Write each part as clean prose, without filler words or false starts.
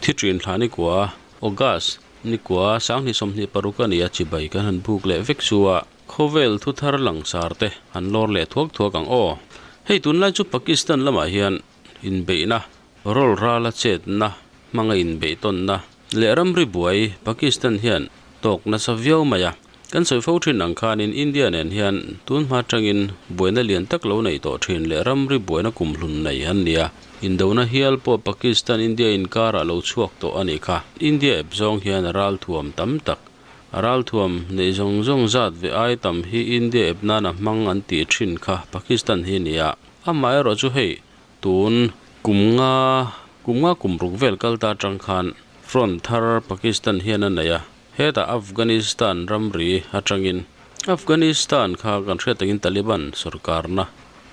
Thi thin thla ni kua August ni kua 2026 a ni a chibai kan han buk leh vek chu a khawvel thu thar langsar te han lawr leh thuak thuak ang aw. Hei tunlai chu Pakistan lamah hian inbeihna rawl rala chetna hmanga inbeih tawnna leh ramri buai Pakistan hian tawk nasa viau mai a. Kan sawi fo thin ang khanin India nen hian tun hma atangin buaina lian tak lo nei tawh thin leh ramri buaina kumhlun nei an ni a. Indona hial pawh Pakistan India inkarah lo chhuak tawh a nih kha. India ep zawng hian a ralthuam tam tak, a ralthuam neih zawng zawng zat ve ai tam hi India ep nana hmang an tih thin kha Pakistan hi a ni a. Amaherawh chu hei tun kum nga kum nga kum ruk vel kal ta atang khan front thar Pakistan hian a nei a. Hetah Afghanistan ramri atangin Afghanistan kha kan hriat takin Taliban sorkarna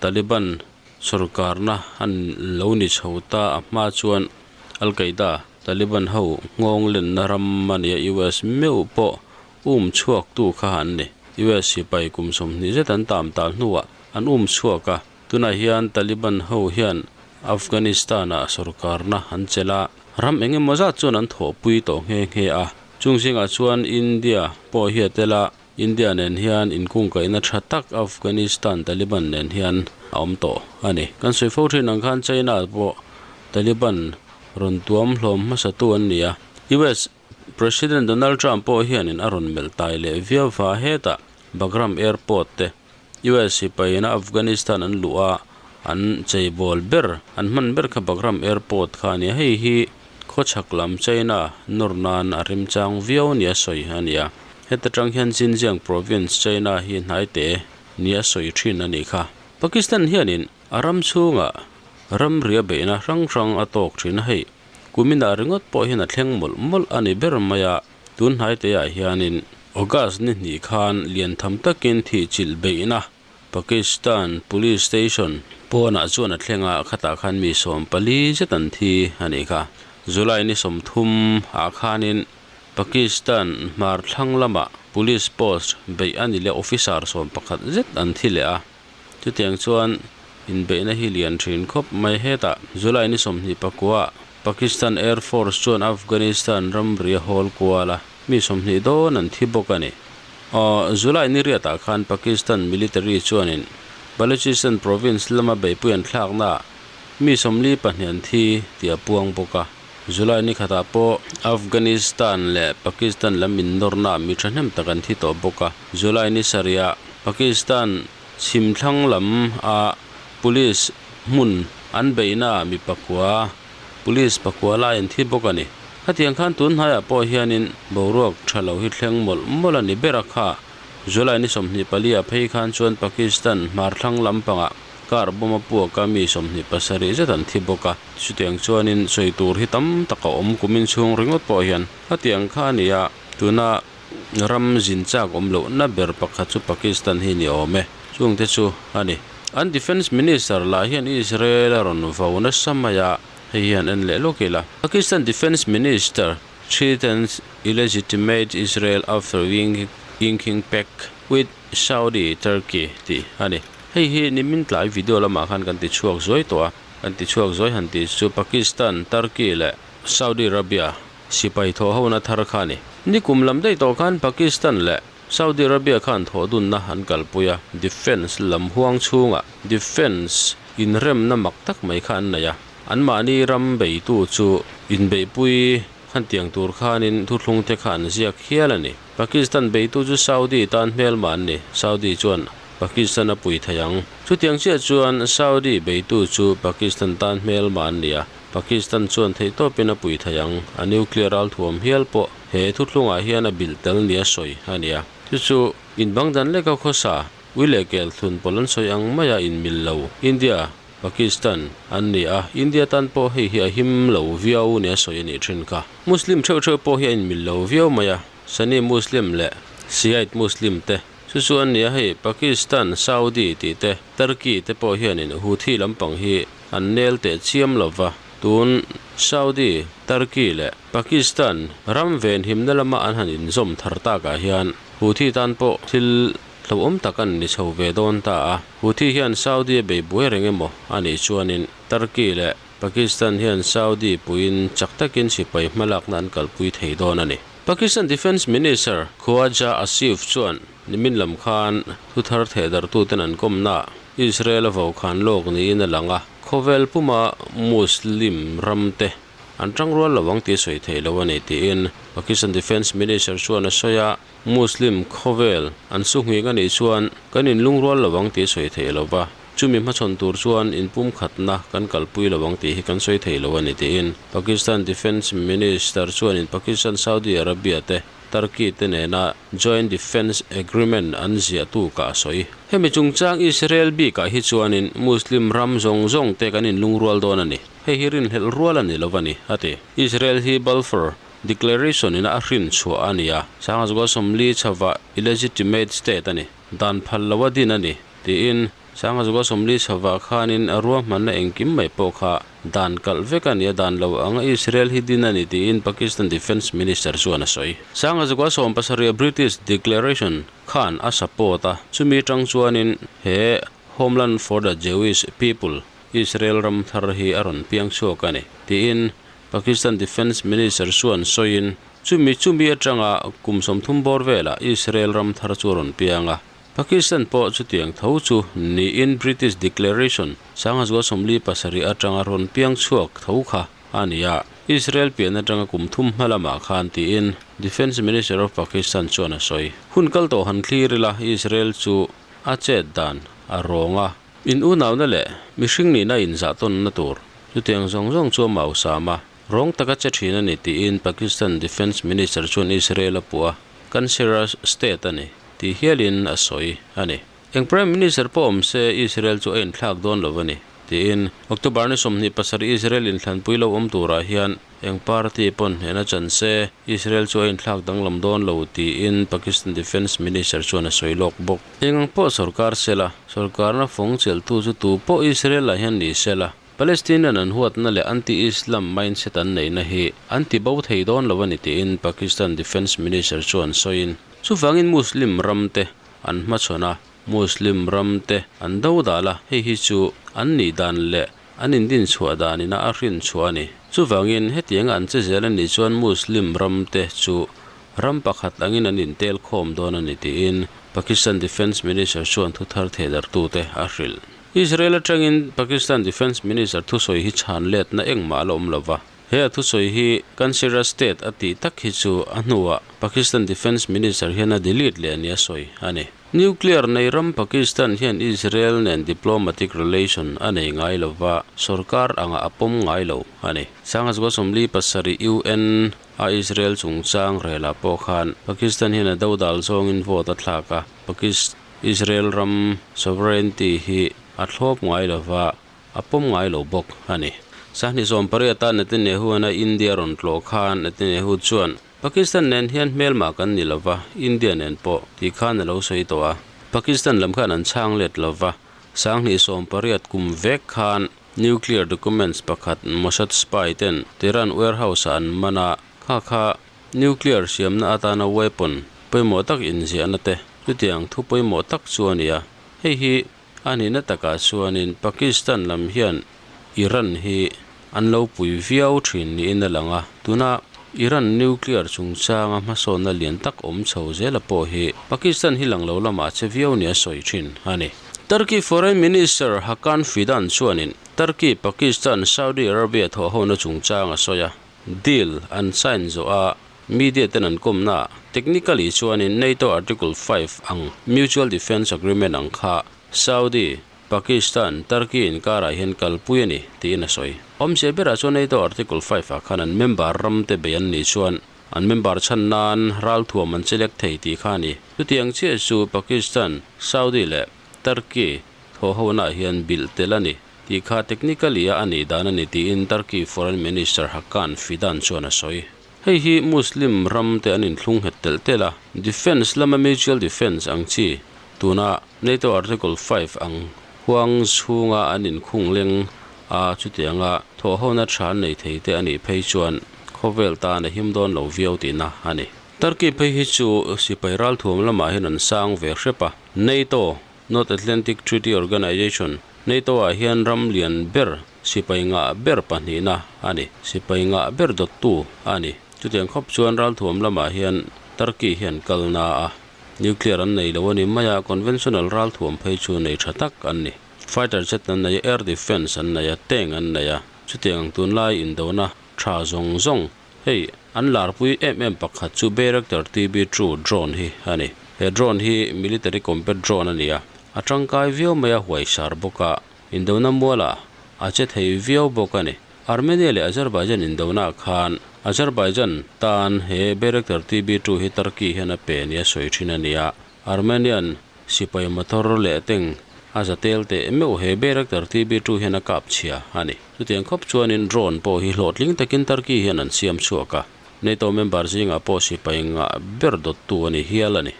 Taliban sorkarna an lo ni chho ta a hma chuan Al Qaeda Taliban ho nghawng lenna ram a nia US meuh pawh um chhuak tu kha an ni. US sipai kum 20 zet an tam tal hnuah an um chhuak a tunah hian Taliban ho hian Afghanistan-ah sorkarna an chelh a ram eng emaw zat chuan an thawhpui tawh nghe nghe a chung zingah chuan India pawh hi a tel a India nen hian inkungkaihna tha tak Afghanistan Taliban nen hian a awm tawh a ni. Kan sawi fo thin ang khan China pawh Taliban rawn tuam hlawm hmasatu an ni a US President Donald Trump pawh hianin a rawn melh tai leh viau va hetah Bagram Airport te US sipaina Afghanistan an luh a an cheibawl ber an hman ber kha Bagram Airport kha a ni a hei hi khawchhak lam China nawr nan a remchang viau nia sawi a ni a heta tang hian Xinjiang province China hi hnai te nia sawi thin a ni kha. Pakistan hianin a ram chhungah ramri a beihna hrang hrang a tawk thin a hei kumina ringawt pawh hian a thleng mawlh mawlh a ni ber mai a tun hnai te ah hianin August ni hnih khan lian tham takin thih chilh beihna Pakistan police station pawnah chuan a thleng a khatah khan mi 14 zet an thi a ni kha. July ni 30 ah khanin Pakistan hmar thlang lamah police post beih a ni leh officer 11 zet an thi leh a. Chutiang chuan inbeihna hi lian thin khawp mai hetah July ni 29 Pakistan Air Force chuan Afghanistan ramri a hawl kual a mi 20 dawn an thi bawk a ni. Aw July ni riatah khan Pakistan military chuanin Balochistan province lama beihpui an thlakna mi 42 an thi tih a puang bawk a. July ni khatah pawh Afghanistan leh Pakistan lam innawrna mi thahnem tak an thi tawh bawk a. July ni sarihah Pakistan chhimthlang lam a police hmun an beihna mi pakua police pakua lai an thi bawk a ni. Khatiang khan tun hnaiah pawh hianin boruak tha lo hi thleng mawlh mawlh a ni ber a kha. July ni 24 ah phei khan chuan Pakistan hmar thlang lampangah kar bomb a puak a mi 27 zet an thi bawk a. Chutiang chuanin sawi tur hi tam tak a awm kumin chhung ringawt pawh hian khatiang kha a ni a tuna ram zin chak awm loh na ber pakhat chu Pakistan hi ni awm e. Chungte chu a ni. An defence minister lah hian Israel a rawn vo nasa mai a hei hian en leh lawk ila. Pakistan defence minister threatens illegitimate Israel after inking pact with Saudi Turkey tih a ni. Hei hi nimin tlai video lamah khan kan ti chhuak zuai tawh a. Kan ti chhuak zuai han tih chu Pakistan, Turkey leh Saudi Arabia sipai thaw ho na thar kha a ni. Ni kum lam daih tawh khan Pakistan leh Saudi Arabia khan thaw dunna an kalpui a, defence lam huang chhungah defence inremna mak tak mai kha an nei a. An mahni ram beitu chu inbeihpui khan tiang tur khanin thuthlung te kha an ziak hial a ni. Pakistan beitu chu Saudi tan hmelma an ni. Saudi chuan Pakistan a pui thei ang. Chutiang chiah chuan Saudi beitu chu Pakistan tan hmelma an ni a. Pakistan chuan theihtawpin a pui thei ang. A nuclear ralthuam hial pawh he thuthlungah hian a bilh tel nia sawi a ni a. Chu chu inbangdan leka khawsa ui leh kel thlun pawl an sawi ang maia inmil lo India, Pakistan an ni a, India tan pawh hei hi a him lo viau nia sawi a nih thin kha. Muslim theuh theuh pawh hi a inmil lo viau mai a, Sunni Muslim leh Shiite Muslim te chu chu an ni a, hei Pakistan, Saudi tih te, Turkey te pawh hianin Houthi lampang hi an nel teh chiam lo va, tun Saudi, Turkey leh Pakistan ram venhimna lama an han inzawm thar takah hian Houthi tan pawh thil hlauhawm tak an ni chho ve dawn ta a. Houthi hian Saudi a bei buai reng emaw a nih chuanin Turkey leh Pakistan hian Saudi puiin chak takin sipai hmalakna an kalpui thei dawn a ni. Pakistan Defence Minister Khawaja Asif chuan nimin lam khan thuthar thehdarhtuten an kawmnaah Israel a vokhan lawk niin a lang a, khawvel puma Muslim ramte an tangrual lo ang tih sawi theih lo a ni tiin Pakistan Defence Minister chuan a sawi a, Muslim khawvel an su nghing a nih chuan kan inlungrual lo ang tih sawi theih lo va, chumi hmachhawn tur chuan inpumkhatna kan kalpui lo ang tih hi kan sawi thei lo a ni tiin Pakistan Defence Minister chuanin Pakistan Saudi Arabia te Turkey te nena Joint Defence Agreement an ziah tukah a sawi. Hemi chungchang Israel bikah hi chuanin Muslim ram zawng zawng te kan inlungrual dawn a ni, hei hi rinhlelh rual a ni lo a ni, a ti. Israel hi Balfour Declaration ina a hrin chhuah a ni a, Sangazawka 40 chhava illegitimate state a ni, dan phal lo a din a ni, tiin Sangazawka 40 chhava khanin a ruahmanna engkim mai pawh kha dan kalh vek a ni a, dan lo anga Israel hi din a ni tiin Pakistan Defence Minister chuan a sawi. Sangazawka 70 a British Declaration khan a support a, chumi tang chuanin he Homeland for the Jewish People, Israel ram thar hi a rawn piang chhuak a ni, tiin Pakistan Defence Minister chuan sawiin, chumi chumi atanga kum 30 bawr velah Israel ram thar chu a rawn piang a. Pakistan pawh chutiang tho chu niin British Declaration 1947 atanga rawn piang chhuak tho kha a ni a, Israel pian atanga kum thum hma lamah khan tiin Defence Minister of Pakistan chuan a sawi. Hun kal tawh han thlir ila Israel chu a chet dan a rawng a. In unauna leh mihring nihna inzahtawnna tur chutiang zawng zawng chu a mausam a, rawng taka che thin a ni tiin Pakistan Defence Minister chuan Israel a puh a, cancerous state a ni tih hialin a sawi a ni. Eng Prime Minister pawh awm se Israel chu a inthlak dawn lo a ni tiin October ni 27 Israel inthlanpui lo awm turah hian Eng party pawn hnehna chan se, Israel chu a inthlak danglam dawn lo tiin Pakistan Defence Minister chuan a sawi lawk bawk. Eng ang pawh sorkar sela, sorkarna fawng chelhtu chu tu pawh Israel ah hian ni sela, Palestinian an huatna leh anti-Islam mindset an neihna hi an ti bo thei dawn lo a ni tiin Pakistan Defence Minister chuan sawiin, chuvangin Muslim ramte an hmachhawn a, Muslim ramte an do dal a, hei hi chu an nih dan leh An indin chhuah danin a hrin chhuah a ni. Chuvangin, hetianga an che zel a nih chuan Muslim ramte chu ram pakhat angin an intel khawm dawn a ni tiin Pakistan Defence Minister chuan thuthar thehdarhtute a hrilh. Israel atangin Pakistan Defence Minister thusawi hi chhan letna engmah a la awm lo va. He a thusawi hi Kansira State a tih tak hi chu a hnuah Pakistan Defence Minister hian a delete leh nia sawi a ni. Nuclear nei ram Pakistan hian Israel nen diplomatic relation a nei ngai lo va, sorkar anga a pawm ngai lo a ni. Sanghazual 47 UN a Israel chungchang relah pawh khan Pakistan hian a dodal zawngin vote a thlak a, Pakis Israel ram sovereignty hi a thlawp ngai lo va, a pawm ngai lo bawk a ni. Sahni 18 a Netanyahu ana India rawn tlawh khan Netanyahu chuan Pakistan nen hian hmelmah kan ni lova, India nen pawh tih khan a lo sawi tawh a. Pakistan lam khan an chhang let lova, 2018 kum vek khan nuclear documents pakhat Mossad spy ten Tehran warehouse ah an man a, kha kha nuclear siamna atana weapon pawimawh tak inziahna te chutiang thu pawimawh tak chu a ni a. Hei hi a nihna takah chuanin Pakistan lam hian Iran hi an lo pui viau thin niin a lang a, tuna Iran nuclear chungchanga hmasawnna lian tak awm chho zela pawh hi Pakistan hi lang lo lamah che viau nia sawi thin a ni. Turkey Foreign Minister Hakan Fidan chuanin Turkey, Pakistan, Saudi Arabia thawhhona chungchang a sawi a, deal an sign zawh a, media ten an kawmna technically chuanin NATO Article 5 ang Mutual Defence Agreement ang kha Saudi, Pakistan, Turkey inkarah hian kalpui a ni, tiin a sawi. Awmzia berah chuan NATO Article 5 ah khan an member ramte bei an nih chuan an member chhan nan ralthuam an chelek thei tih kha a ni. Chutiang chiah chu Pakistan, Saudi leh Turkey thawhhona hian bilh tel a ni tih kha technically a a nih dan a ni tiin Turkey Foreign Minister Hakan Fidan chuan a sawi. Hei hi Muslim ramte an inthlung nghet telh telh a, defence lama mutual defence ang chi tuna NATO Article 5 ang huang chhunga an inkhung leng a, chutianga thawhhona tha an nei thei te a nih phei chuan khawvel tan a him dawn lo viau tihna a ni. Turkey phei hi chu sipai ralthuam lamah hian an sang ve hrep a, NATO, North Atlantic Treaty Organization, NATO ah hian ram lian ber. sipai ngah ber pahnihna a ni. Sipai ngah ber dawttu a ni. Chutiang khawp chuan ralthuam lamah hian Turkey hi an kal na a, nuclear an nei lo a ni mai a, conventional ralthuam phei chu nei tha tak an ni. Fighter jet an nei a, air defence an nei a, tank an nei a, chutiang ang tunlai indona tha zawng zawng hei an larpui em em pakhat chu Bayraktar TB2 drone hi a ni. He drone hi military combat drone a ni a, a tangkai viau mai a, huaisar bawk a, indona mualah a che thei viau bawk a ni. Armenia leh Azerbaijan indona ah khan Azerbaijan tan he Bayraktar TB2 hi Turkey hian a pe nia sawi thin a ni a, Armenian sipai motor leh tank a za tel teh meuh he Bayraktar TB2 hian a kap chhia a ni. Chutiang khawp chuanin drone pawh hi hlawhtling takin Turkey hian an siam chhuak a, NATO member zingah pawh sipai ngah ber dawttu a ni hial a ni.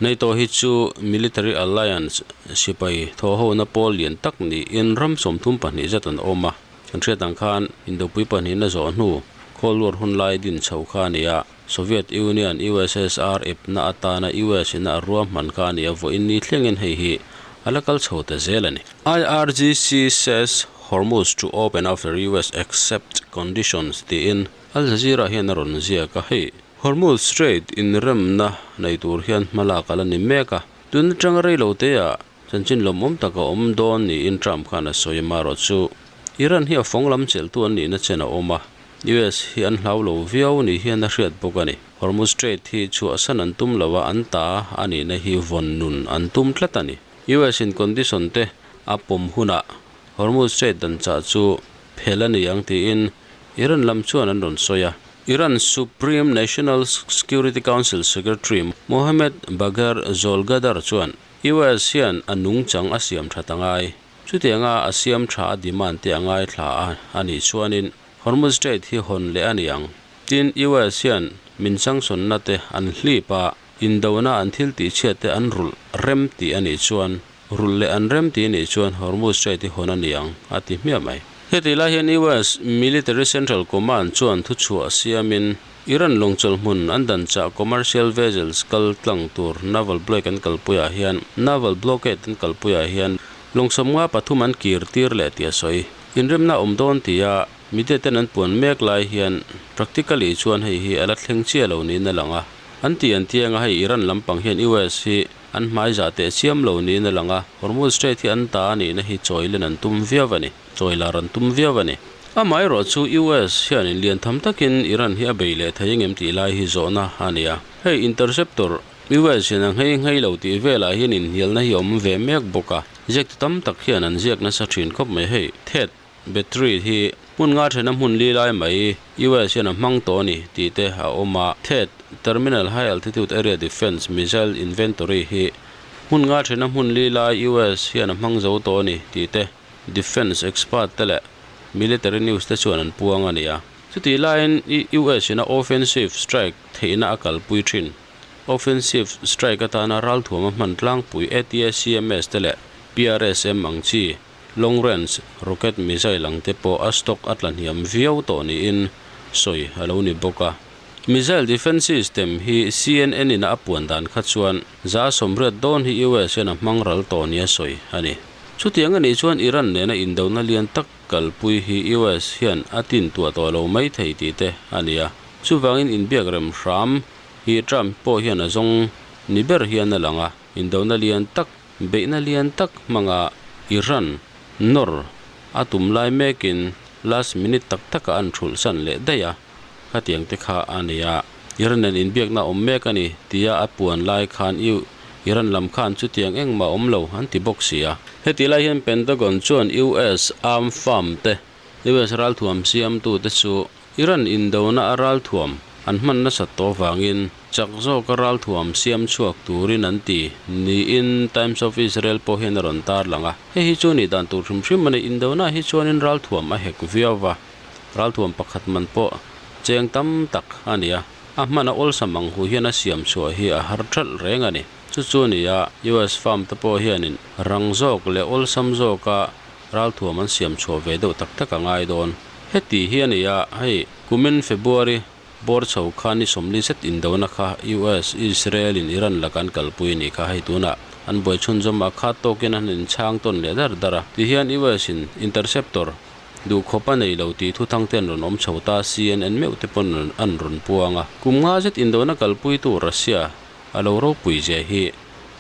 NATO hi chu military alliance sipai thawhhona pawl lian tak niin ram 32 zat an awm a. Kan hriat ang khan Indopui pahnihna zawh hnu Cold War hun lai din chho kha a ni a, Soviet Union, USSR, epna atana US in a ruahman kha a ni a, vawiin ni thlengin hei hi a la kal chho ta zel a ni. IRGC says Hormuz to open after US accept conditions tiin Al Jazeera hian a rawn ziak a, hei Hormuz Strait inremna nei tur hian hmalak a la ni mek a, tun atanga reilo teah Chanchin lawmawm tak a awm dawn niin Trump khan a sawi a, marawh chu Iran hi a fawng lam chelhtu an nihna chen a awm a, US hi an hlau lo viau ni hian a hriat bawk a ni. Hormuz Strait hi chhuahsan an tum lo a, an ta a nihna hi vawn nun an tum tlat a ni. US in condition te a pawm hunah Hormuz Strait dan chah chu phel a ni ang tiin Iran lam chuan an rawn sawi a. Iran Supreme National Security Council Secretary Mohammad Bagher Zolghadr chuan US hian a nungchang a siam that a ngai. Chutianga a siam tha a demand te a ngaithla a a nih chuanin Hormuz Strait hi hawn leh a ni ang. Tin, US hian min changsawnna te an hlip a, indona an thil tihchhiat te an rulh rem tih a nih chuan rulh leh an rem tih a nih chuan Hormuz Strait hi hawn a ni ang, a ti hmiah mai. Heti lai hian US Military Central Command chuan thuchhuah siamin Iran lawngchawlh hmun an dan chah commercial vessels kal tlang tur naval block an kalpuiah hian naval blockade an kalpuiah hian lawng 53 an kir tir leh tih a sawi. Inremna awm dawn tia media ten an puan mek lai hian practically chuan hei hi a la thleng chiah lo niin a lang a. An tih an tiang a, hei Iran lampang hian US hi an hmai zah teh chiam lo niin a lang a, Hormuz Strait hi an ta a nihna hi chawi len an tum viau a ni. Chawi lar an tum viau a ni. Amaherawh chu US hian in lian tham takin Iran hi a bei leh thei engem tih lai hi zawhna a ni a. Hei interceptor US in a nghei nghei lo tih velah hian inhnialna hi a awm ve mek bawk a. Ziaktu tam tak hian an ziak nasa thin khawp mai. Hei THAAD battery hi hmun nga thena hmun li lai mai US hian a hmang tawh a ni tih te a awm a. THAAD, Terminal High Altitude Area Defense, Missile Inventory hi hmun nga thena hmun li lai US hian a hmang zo tawh a ni tih te Defence expert te leh military news te chuan an puang a ni a. Chutih laiin US in a offensive strike theihna a kalpui thin. Offensive strike atana ralthuam a hman tlangpui ATACMS te leh PrSM ang chi long range rocket missile ang te pawh a stock a tla hniam viau tawh niin sawi a lo ni bawk a. Missile defence system hi CNN in a puan dan kha chuan 180 dawn hi US hian a hmang ral tawh nia sawi a ni. Chutiang a nih chuan Iran nena indona lian tak kalpui hi US hian a tin tuah tawh lo mai thei tih te a ni a. Chuvangin inbiak rem hram hi Trump pawh hian a zawng ni ber hian a lang a, indona lian tak, beihna lian tak hmanga Iran nawr a tum lai mekin last minute tak takah an thulh san leh daih a. Khatiang te kha a ni a, Iran nen inbiakna awm mek a ni tia a puan lai khan U Iran lam khan chutiang engmah awm lo an ti bawk si a. Heti lai hian Pentagon chuan US arm firm te, US ralthuam siamtu te chu Iran indona a ralthuam an hman nasat tawh vangin chak zawka ralthuam siam chhuak turin an ti niin Times of Israel pawh hian a rawn tarlang a. Hei hi chu nih dan tur hrim hrim a ni, indona hi chuanin ralthuam a hek viau va. Ralthuam pakhat man pawh cheng tam tak a ni a, a hman a awlsam ang hu hian a siam chhuah hi a har thalh reng a ni. Chu chu a ni a, US farm te pawh hianin rang zawk leh awlsam zawka ralthuam an siam chhuah ve deuh tak tak a ngai dawn. Heti hi a ni a, hei kumin February bawr chho khan ni 40 zet indona kha US, Israel in Iran laka an kalpui a nih kha, hei tunah an buai chhunzawm a khat tawkin an inchhang tawn leh dar dar a. Tihian US in interceptor. Duhkhawp a nei lo tih thuthang te an rawn awm chho ta, CNN meuh te pawn an rawn puang a. Kum nga zet indona kalpuitu Russia a lo ropui zia hi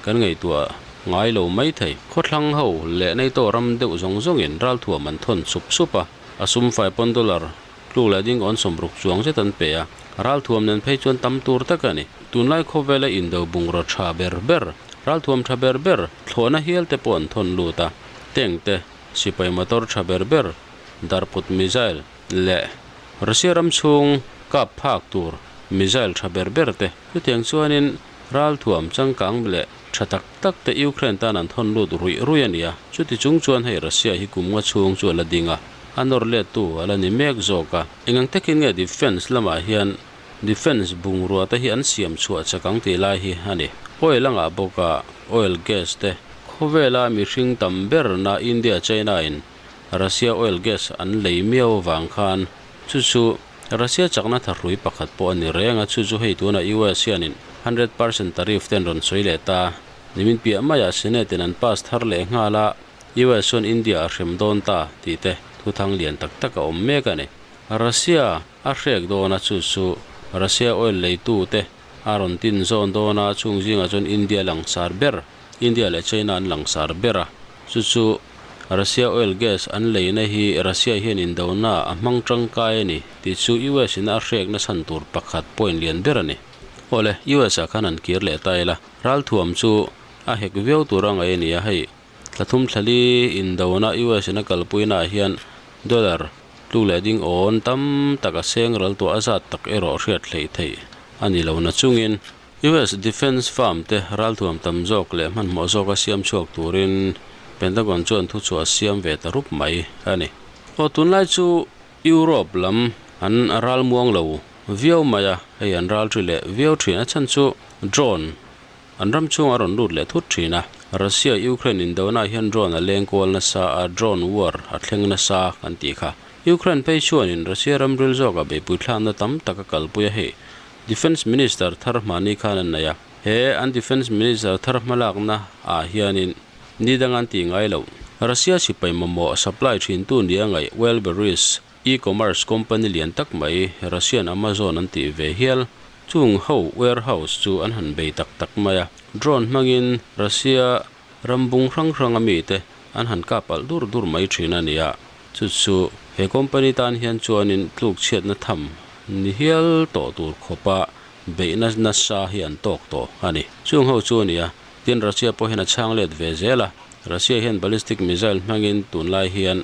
kan ngaihtuah ngai lo mai thei. Khawthlang ho leh NATO ram deuh zawng zawngin ralthuam an thawn sup sup a, a sum fai pawn dollar tluk leh ding awn 60 chuang zet an pe a, ralthuam nen phei chuan tam tur tak a ni. Tunlai khawvela indo bungraw tha ber ber, ralthuam tha ber ber thlawhna hial te pawh an thawn lut a, tank te, Sipai motor tha ber ber, darput missile leh Russia ram chhung kap phak tur missile tha ber ber te. Chutiang chuanin ralthuam changkang leh tha tak tak te Ukraine tan an thawn lut ruih ruih a ni a, chuti chung chuan hei Russia hi kum nga chhung chu a la ding a, a nawr lettu a la ni mek zawk a. Engang takin nge defence lamah hian defence bungrua te hi an siam chhuah chak ang tih lai hi a ni. Oil a ngah bawk a, oil gas te khawvela mihring tam ber na India China in Russia oil gas an lei miau avang khan chu chu Russia chakna thahrui pakhat pawh a ni reng a, chu chu hei tunah US hianin 100% tariff te an rawn sawi leh ta. Nimin piah maiah Senate in an pass thar leh nghal a, US chuan India a hrem dawn ta tih te thuthang lian tak tak a awm mek a ni. Russia a hrek dawn a, chu chu Russia oil leitute a rawn tin zawn dawn a, chung zingah chuan India langsar ber, India leh China an langsar ber a, chu chu Russia oil gas an leina hi Russia hian indona a hmang tangkai a ni tih chu US in a hrekna chhan tur pakhat point lian ber a ni. Awle, US ah khan an kir leh ta ila, ralthuam chu a hek viau tur a ngaih a ni a, hei Thla thum thla li indona US in a kalpuina ah hian dollar tluk leh ding awn tam tak a seng ral tawh a zat tak erawh hriat hleih theih a ni lo na chungin US Defence Firm te ralthuam tam zawk leh hmanhmawh zawk a siam chhuak turin Pentagon chuan thuchhuah a siam ve ta rup mai a ni. Aw tunlai chu Europe lam an ral muang lo viau mai a, hei an ral ri leh viau thin a chhan chu drone An ram chhungah a rawn lut leh thut thin a. Russia Ukraine indona hian drone a leng kual nasa a, drone war a thleng nasa kan tih kha. Ukraine phei chuanin Russia ram ril zawkah beihpui thlakna tam tak a kalpui a hei. Defence Minister thar hmani khan an nei a. He an Defence Minister thar hmalakna ah hianin ni dang an tih ngai loh. Russia sipai mamawh supply thintu nia ngaih Wildberries E-commerce company lian tak mai Russian Amazon an tih ve hial. Chung ho warehouse chu an han bei tak tak mai a, drone hmangin Russia ram bung hrang hranga mite an han kap alh dur dur mai thin a ni a, chu chu he company tan hian chuanin tluk chhiatna tham ni hial tawh tur khawpa beihna nasa hi an tawk tawh a ni. Chung ho chu a ni a, tin Russia pawh hian a chhang let ve zel a, Russia hian ballistic missile hmangin tunlai hian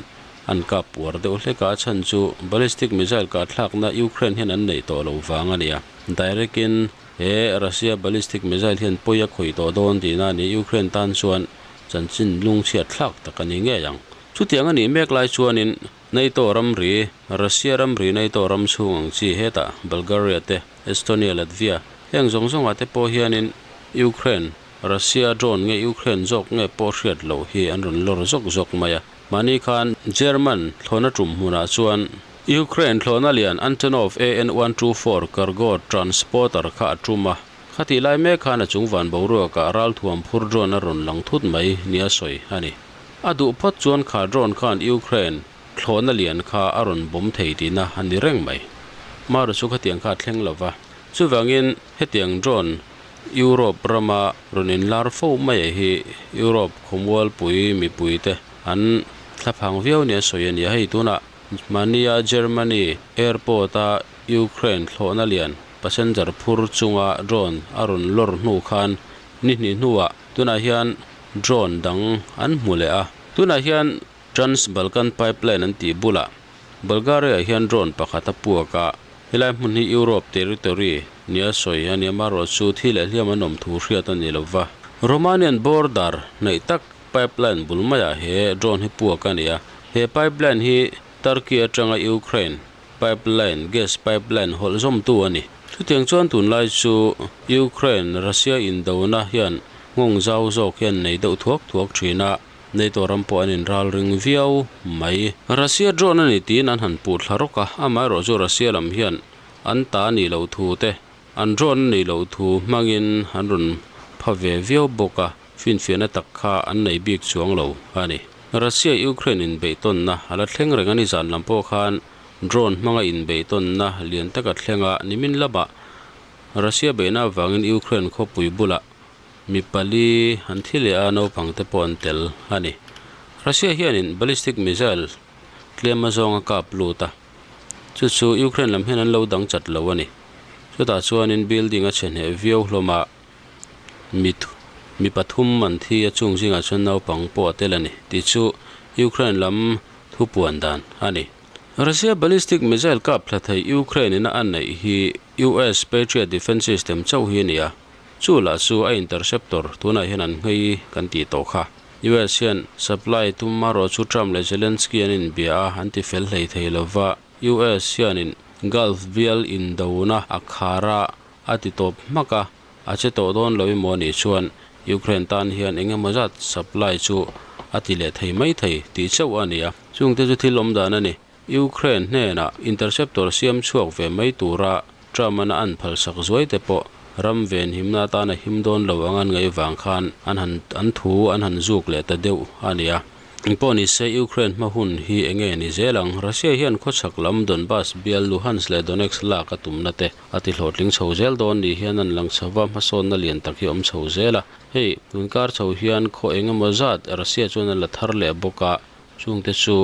An kap puar deuh hlek a, a chhan chu ballistic missile kah thlakna Ukraine hian an neih tawh loh vang a ni a. Direct in he Russia ballistic missile hian pawi a khawih tawh dawn tihna a ni. Ukraine tan chuan chanchin lungchhiat thlak tak a ni ngei ang. Chutiang a nih mek lai chuanin NATO ramri, Russia ramri NATO ram chhung ang chi hetah Bulgaria te, Estonia, Latvia heng zawng zawngah te pawh hianin Ukraine, Russia drone nge Ukraine zawk nge pawh hriat loh hi an rawn lawr zawk zawk mai a. Mahni khan German thlawhna tum hmunah chuan Ukraine thlawhna lian Antonov AN-124 cargo transporter kha a tum a. Khatih lai mek khan a chung van boruakah ralthuam phur drone a rawn lang thut mai nia sawi a ni. A duh phawt chuan kha drone khan Ukraine thlawhna lian kha a rawn bawm thei tihna a ni reng mai. Maru chu khatiang kha a thleng lo va. Chuvangin hetiang drone Europe rama rawn inlar fo mai hi Europe khawmualpui mipuite an thlaphang viau nia sawi a ni a. Hei tunah mahnia Germany airport a Ukraine thlawhna lian passenger phur chunga drone a rawn lawr hnu khan ni hnih hnuah tunah hian drone dang an hmu leh a. Tunah hian Trans Balkan Pipeline an tih bulah Bulgaria hian drone pakhat a puak a. Helai hmun hi Europe territory nia sawi a ni a, amaherawh chu thi leh hliam an awm thu hriat a ni lo va. Romanian border hnaih tak pipeline bul maiah he drone hi puak a ni a, he pipeline hi Turkey atanga Ukraine pipeline, gas pipeline hawlh zawmtu a ni. Chutiang chuan tunlai chu Ukraine, Russia indona hian nghawng zau zawk hian nei deuh thuak thuak thin a. NATO ram pawh an inral ring viau mai. Russia drone a ni tiin an han puh thla rawk a, amaherawh chu Russia lam hian an ta a nih loh thu te, an drone a nih loh thu hmangin an rawn pha ve viau bawk a, finfiahna tak kha an nei bik chuang lo a ni. Russia Ukraine inbeihtawnna a la thleng reng a ni zan lam pawh khan drone hmanga inbeihtawnna lian tak a thleng a nimin lamah Russia beihna avangin Ukraine khawpui bulah mi pali an thi leh a naupang te pawh an tel a ni. Russia hianin ballistic missile tlem azawng a kap lut a chu chu Ukraine lam hian an lo dang chat lo a ni. Chutah chuanin building a chhe hneh viau hlawm a. Mi mi pathum an thi a chung zingah chuan naupang pawh a tel a ni tih chu Ukraine lam thu puan dan a ni. Russia ballistic missile kap thla thei Ukraine in a a neih hi US Patriot defence system chauh hi a ni a, chu lah chu a interceptor tunah hian an nghei kan tih tawh kha. US hian supply tum erawh chu Trump leh Zelensky an inbia a, an ti fel hlei thei lova, US hianin Gulf bial indona a khar a, A ti tawp hmak a, a che tawh dawn lo emaw anih chuan Ukraine tan hian eng emaw zat supply chu a ti leh thei mai thei tih chauh a ni a. Chungte chu thil awm dan a ni. Ukraine hnenah interceptor siam chhuak ve mai tura Trump-an a an phalsak zuai te pawh ram venhimna atan a him dawn lo ang an ngaih vang khan an han an thu an han zuk leh ta deuh a ni a. Engpawh ni se Ukraine hma hun hi enge ni zel ang? Russia hian khawchhak lam Donbas bial Luhansk leh Donetsk lak a tumna te A ti hlawhtling chho zel dawn ni hian an lang chho va, hmasawnna lian tak hi a awm chho zel a. Hei, tun kar chho hian khaw eng emaw zat Russia chuan a la thar leh bawk a, chungte chu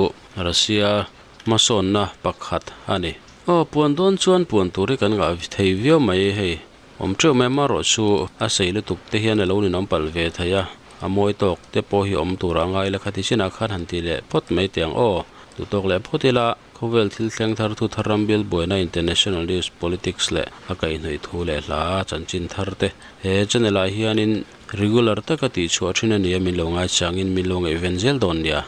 Russia hmasawnna pakhat a ni. Aw, puan dawn chuan puan tur hi kan ngah thei viau mai hei, awm teuh mai amarawh chu a sei lutuk te hian a lo ninawm palh ve thei a, a mawi tawk te pawh hi awm tur a ngai la kha ti chinah khan han ti leh phawt mai teh ang aw, duhtawk leh phawt ila. Khawvel thil thleng thar thu thar ram bial buaina international news, politics leh a kaihhnawih thu leh hla chanchin thar te he channel ah hianin regular taka tih chhuah thin a ni a, min lo ngaichangin min lo ngaihven zel dawn nia.